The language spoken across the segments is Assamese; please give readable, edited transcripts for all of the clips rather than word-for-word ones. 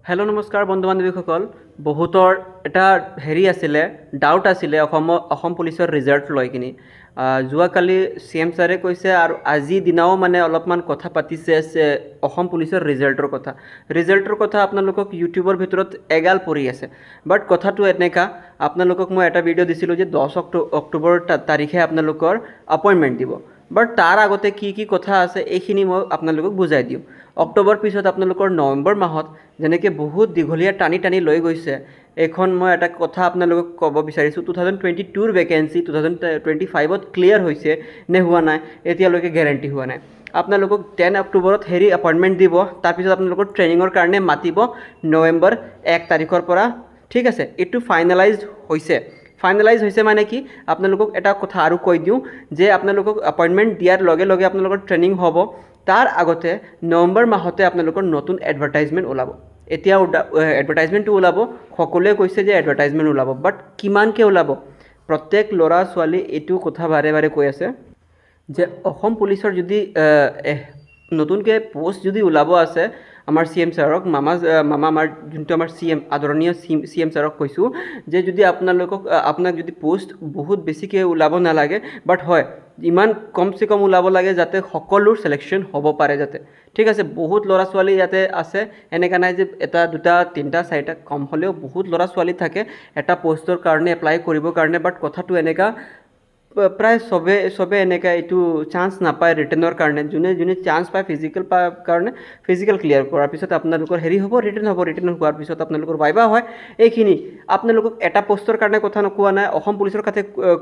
হেল্ল', নমস্কাৰ বন্ধু বান্ধৱীসকল। বহুতৰ এটা হেৰি আছিলে, ডাউট আছিলে অসম পুলিচৰ ৰিজাল্ট লৈ কিনি। যোৱাকালি চি এম ছাৰে কৈছে আৰু আজিৰ দিনাও মানে অলপমান কথা পাতিছে যে অসম পুলিচৰ ৰিজাল্টৰ কথা আপোনালোকক ইউটিউবৰ ভিতৰত এগাল পৰি আছে। বাট কথাটো এনেকুৱা, আপোনালোকক মই এটা ভিডিঅ' দিছিলোঁ যে 10 অক্টোবৰ তাৰিখে আপোনালোকৰ এপইণ্টমেণ্ট দিব। বাট তাৰ আগতে কি কি কথা আছে, এইখিনি মই আপোনালোকক বুজাই দিওঁ। অক্টোবৰ পিছত আপোনালোকৰ নৱেম্বৰ মাহত যেনেকৈ বহুত দীঘলীয়া টানি টানি লৈ গৈছে এইখন, মই এটা কথা আপোনালোকক ক'ব বিচাৰিছোঁ। 2022ৰ ভেকেঞ্চি 2025ত ক্লিয়াৰ হৈছে নে হোৱা নাই, এতিয়ালৈকে গেৰেণ্টি হোৱা নাই। আপোনালোকক 10 অক্টোবৰত হেৰি এপইণ্টমেণ্ট দিব, তাৰপিছত আপোনালোকৰ ট্ৰেইনিঙৰ কাৰণে মাতিব নৱেম্বৰ 1 তাৰিখৰ পৰা, ঠিক আছে? এইটো ফাইনেলাইজ হৈছে। ফাইনেলাইজ হৈছে মানে কি, আপোনালোকক এটা কথা আৰু কৈ দিওঁ যে আপোনালোকক এপইণ্টমেণ্ট দিয়াৰ লগে লগে আপোনালোকৰ ট্ৰেইনিং হ'ব। তাৰ আগতে নৱেম্বৰ মাহতে আপোনালোকৰ নতুন এডভাৰটাইজমেণ্ট ওলাব। এতিয়া এডভাৰটাইজমেণ্টটো ওলাব, সকলোৱে কৈছে যে এডভাৰটাইজমেণ্ট ওলাব, বাট কিমানকৈ ওলাব? প্ৰত্যেক ল'ৰা ছোৱালী এইটো কথা বাৰে বাৰে কৈ আছে যে অসম পুলিচৰ যদি নতুনকৈ পষ্ট যদি ওলাব আছে, আমাৰ চি এম ছাৰক, মামা মামা, আমাৰ যোনটো আমাৰ চি এম, আদৰণীয় চি এম ছাৰক কৈছোঁ যে যদি আপোনালোকক আপোনাক যদি পষ্ট বহুত বেছিকৈ ওলাব নালাগে, বাট হয় ইমান কমচে কম ওলাব লাগে যাতে সকলোৰ চিলেকশ্যন হ'ব পাৰে যাতে, ঠিক আছে? বহুত ল'ৰা ছোৱালী ইয়াতে আছে। এনেকুৱা নাই যে এটা, দুটা, তিনিটা, চাৰিটা, কম হ'লেও বহুত ল'ৰা ছোৱালী থাকে এটা পষ্টৰ কাৰণে এপ্লাই কৰিবৰ কাৰণে। বাট কথাটো এনেকুৱা, প্ৰায় চবে এনেকুৱা এইটো চান্স নাপায় ৰিটেনৰ কাৰণে। যোনে যোনে চান্স পায় ফিজিকেল কাৰণে, ফিজিকেল ক্লিয়াৰ কৰাৰ পিছত আপোনালোকৰ হেৰি হ'ব, ৰিটেন হ'ব। ৰিটেন হোৱাৰ পিছত আপোনালোকৰ ভাইবা হয়। এইখিনি আপোনালোকক এটা পষ্টৰ কাৰণে কথা কোৱা নাই, অসম পুলিচৰ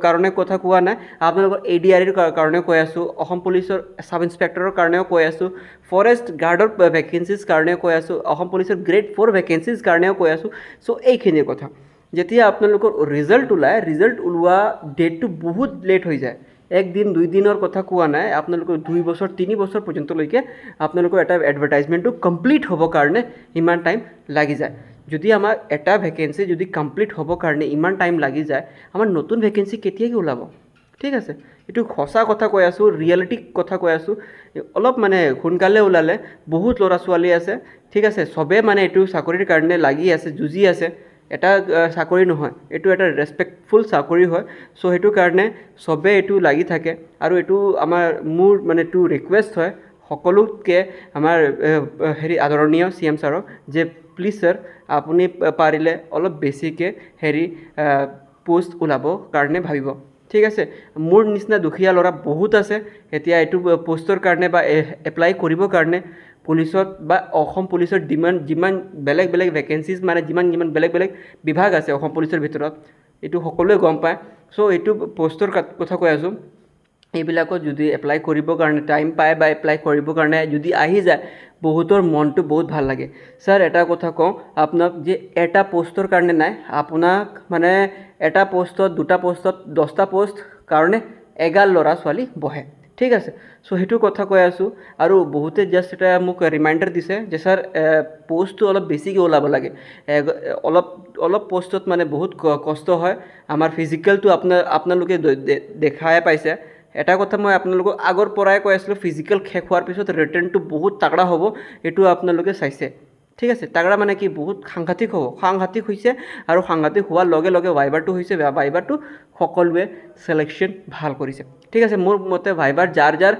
কাৰণে কথা কোৱা নাই, আপোনালোকৰ এ ডি আৰ ইৰ কাৰণেও কৈ আছোঁ, অসম পুলিচৰ ছাব ইনস্পেক্টৰৰ কাৰণেও কৈ আছোঁ, ফৰেষ্ট গাৰ্ডৰ ভেকেঞ্চিজ কাৰণেও কৈ আছোঁ, অসম পুলিচৰ গ্ৰেড 4 ভেকেঞ্চিজ কাৰণেও কৈ আছোঁ। চ' এইখিনিৰ কথা, যেতিয়া আপোনালোকৰ ৰিজাল্ট ওলায়, ৰিজাল্ট ওলোৱা ডেটটো বহুত লেট হৈ যায়। একদিন দুইদিনৰ কথা কোৱা নাই, আপোনালোকৰ 2 বছৰ, 3 বছৰ পৰ্যন্তলৈকে আপোনালোকৰ এটা এডভাৰটাইজমেণ্টটো কমপ্লিট হ'বৰ কাৰণে ইমান টাইম লাগি যায়। যদি আমাৰ এটা ভেকেঞ্চি যদি কমপ্লিট হ'বৰ কাৰণে ইমান টাইম লাগি যায়, আমাৰ নতুন ভেকেঞ্চি কেতিয়াকৈ ওলাব? ঠিক আছে, এইটো সঁচা কথা কৈ আছোঁ, ৰিয়েলিটি কথা কৈ আছোঁ। অলপ মানে সোনকালে ওলালে বহুত ল'ৰা ছোৱালী আছে, ঠিক আছে? চবে মানে এইটো চাকৰিৰ কাৰণে লাগি আছে, যুঁজি আছে। এটা চাকৰি নহয়, এইটো এটা ৰেচপেক্টফুল চাকৰি হয়। চ' সেইটো কাৰণে চবে এইটো লাগি থাকে। আৰু এইটো আমাৰ মোৰ মানে এইটো ৰিকুৱেষ্ট হয় সকলোতকৈ আমাৰ হেৰি আদৰণীয় চি এম ছাৰক যে প্লিজ ছাৰ, আপুনি পাৰিলে অলপ বেছিকৈ হেৰি পোষ্ট ওলাব কাৰণে ভাবিব, ঠিক আছে? মোৰ নিচিনা দুখীয়া ল'ৰা বহুত আছে এতিয়া এইটো পষ্টৰ কাৰণে বা এপ্লাই কৰিবৰ কাৰণে পুলিচত বা অসম পুলিচৰ ডিমাণ্ড যিমান বেলেগ বেলেগ ভেকেঞ্চিজ, মানে যিমান যিমান বেলেগ বেলেগ বিভাগ আছে অসম পুলিচৰ ভিতৰত, এইটো সকলোৱে গম পায়। চ' এইটো পষ্টৰ কথা কৈ আছোঁ। এইবিলাকত যদি এপ্লাই কৰিবৰ কাৰণে টাইম পায় বা এপ্লাই কৰিবৰ কাৰণে যদি আহি যায়, বহুতৰ মনটো বহুত ভাল লাগে। ছাৰ, এটা কথা কওঁ আপোনাক যে এটা পষ্টৰ কাৰণে নাই, আপোনাক মানে এটা পষ্টত, দুটা পষ্টত, 10টা পষ্ট কাৰণে এগাল ল'ৰা ছোৱালী বহে, ঠিক আছে? চ' সেইটো কথা কৈ আছোঁ। আৰু বহুতে জাষ্ট এটা মোক ৰিমাইণ্ডাৰ দিছে যে ছাৰ, পষ্টটো অলপ বেছিকৈ ওলাব লাগে, অলপ অলপ পষ্টত মানে বহুত কষ্ট হয় আমাৰ। ফিজিকেলটো আপোনালোকে দেখাই পাইছে। এটা কথা মই আপোনালোকক আগৰ পৰাই কৈ আছিলোঁ, ফিজিকেল শেষ হোৱাৰ পিছত ৰিটেনটো বহুত তাগৰা হ'ব, এইটো আপোনালোকে চাইছে, ঠিক আছে? তাগৰা মানে কি, বহুত সাংঘাতিক হ'ব। সাংঘাতিক হৈছে আৰু সাংঘাতিক হোৱাৰ লগে লগে ভাইভাৰটো হৈছে। ভাইভাৰটো সকলোৱে চিলেকশ্যন ভাল কৰিছে, ঠিক আছে? মোৰ মতে ভাইভাৰ যাৰ যাৰ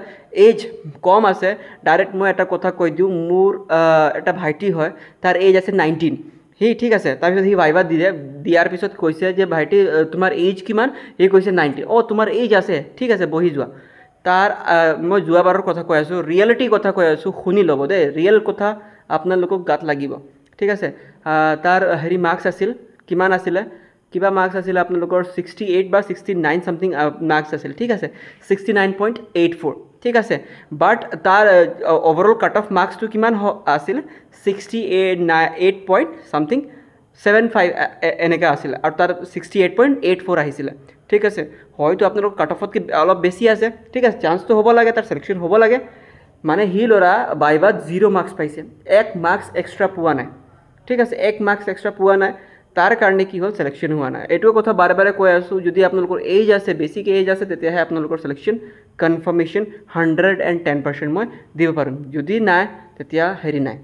এজ কম আছে, ডাইৰেক্ট মই এটা কথা কৈ দিওঁ, মোৰ এটা ভাইটি হয়, তাৰ এজ আছে 19। সি, ঠিক আছে, তাৰপিছত সি ভাইভা দিলে। দিয়াৰ পিছত কৈছে যে ভাইটি, তোমাৰ এজ কিমান? সি কৈছে 19। অঁ, তোমাৰ এজ আছে, ঠিক আছে, বহি যোৱা। তাৰ মই যোৱাবাৰৰ কথা কৈ আছোঁ, ৰিয়েলিটি কথা কৈ আছোঁ, শুনি ল'ব দেই। ৰিয়েল কথা আপোনালোকক গাত লাগিব, ঠিক আছে? তাৰ হেৰি মাৰ্কছ আছিল, কিমান আছিলে, কিবা মাৰ্কছ আছিলে আপোনালোকৰ 68 বা 69 ছামথিং মাৰ্কছ আছিল, ঠিক আছে? 69.84, ঠিক আছে? বাট তাৰ অভাৰঅল কাট অফ মাৰ্কছটো কিমান আছিল? 68 8 point something 75 এনেকৈ আছিলে আৰু তাৰ 68.84 আহিছিলে, ঠিক আছে? হয়তো আপোনালোকৰ কাট অফতকৈ অলপ বেছি আছে, ঠিক আছে? চান্সটো হ'ব লাগে, তাৰ চিলেকশ্যন হ'ব লাগে। মানে সি ল'ৰা ভাইভাত 0 মাৰ্কছ পাইছে, এক মাৰ্কছ এক্সট্ৰা পোৱা নাই, ঠিক আছে? এক মাৰ্কছ এক্সট্ৰা পোৱা নাই, তাৰ কাৰণে কি হ'ল, চিলেকশ্যন হোৱা নাই। এইটো কথা বাৰে বাৰে কৈ আছোঁ, যদি আপোনালোকৰ এজ আছে, বেছিকৈ এজ আছে, তেতিয়াহে আপোনালোকৰ চিলেকশ্যন কনফাৰ্মেশ্যন 110% মই দিব পাৰিম। যদি নাই, তেতিয়া হেৰি নাই।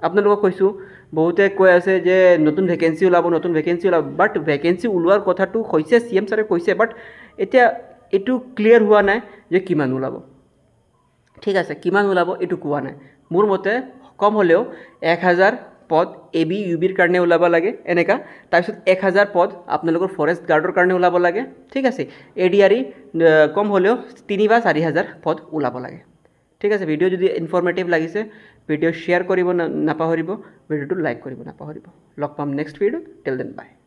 আপোনালোকক কৈছোঁ, বহুতে কৈ আছে যে নতুন ভেকেঞ্চি ওলাব, নতুন ভেকেঞ্চি ওলাব। বাট ভেকেঞ্চি ওলোৱাৰ কথাটো হৈছে, চি এম ছাৰে কৈছে, বাট এতিয়া এইটো ক্লিয়াৰ হোৱা নাই যে কিমান ওলাব। ঠিক আছে, কিমান ওলাব এইটো কোৱা নাই। মোৰ মতে কম হ'লেও 1000 পদ এ বি, ইউ বিৰ কাৰণে ওলাব লাগে এনেকা। তাৰপিছত 1000 পদ আপোনালোকৰ ফৰেষ্ট গাৰ্ডৰ কাৰণে ওলাব লাগে। ঠিক আছে, এ ডি আৰ ই কম হ'লেও 3 বা 4 হাজাৰ পদ ওলাব লাগে। ঠিক আছে, ভিডিঅ' যদি ইনফৰ্মেটিভ লাগিছে, ভিডিঅ' শ্বেয়াৰ কৰিব নাপাহৰিব, ভিডিঅ'টো লাইক কৰিব নাপাহৰিব। লগ পাম নেক্সট ভিডিঅ'ত। Till then, bye.